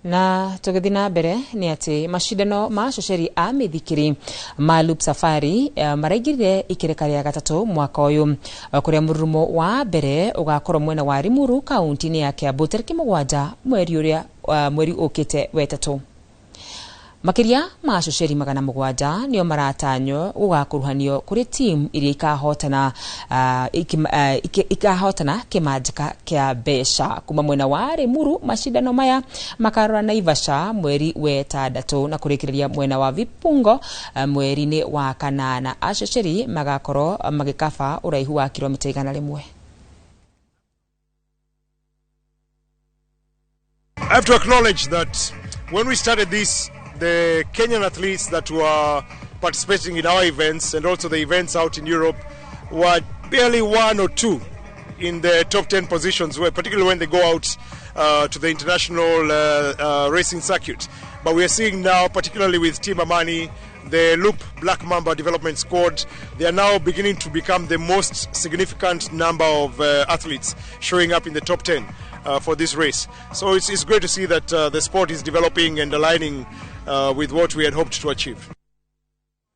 Na tũgĩthiĩ na mbere nĩ atĩ macindano ma acoceri a mĩthikiri ma Loop Safari maraingĩrire ikereka rĩa gatatũ mwaka ũyũ, kũrĩa mũrurumo wa mbere ũgakorwo mwena wa Limuru, kaunti-inĩ ya Kiambu, tarĩki 7 mweri ũrĩa mweri ũkĩte wetatũ. Makĩria ma acoceri 700 nĩo maratanywo gũgakuruhanio kũrĩ timu iria ikahotana kĩmanjĩka kĩa mbeca kuma mwena wa Limuru. Macindano maya makarora Naivasha mweri wetandatũ na kũrĩkĩrĩria mwena wa Vipungo mweri-inĩ wa kanana. Acoceri magakorwo magĩkaba ũraihu wa kilomita 100. I have to acknowledge that when we started this, the Kenyan athletes that were participating in our events and also the events out in Europe were barely one or two in the top 10 positions, where, particularly when they go out to the international racing circuit. But we are seeing now, particularly with Team Amani, the Loop Black Mamba Development Squad, they are now beginning to become the most significant number of athletes showing up in the top 10 for this race. So it's great to see that the sport is developing and aligning with what we had hoped to achieve.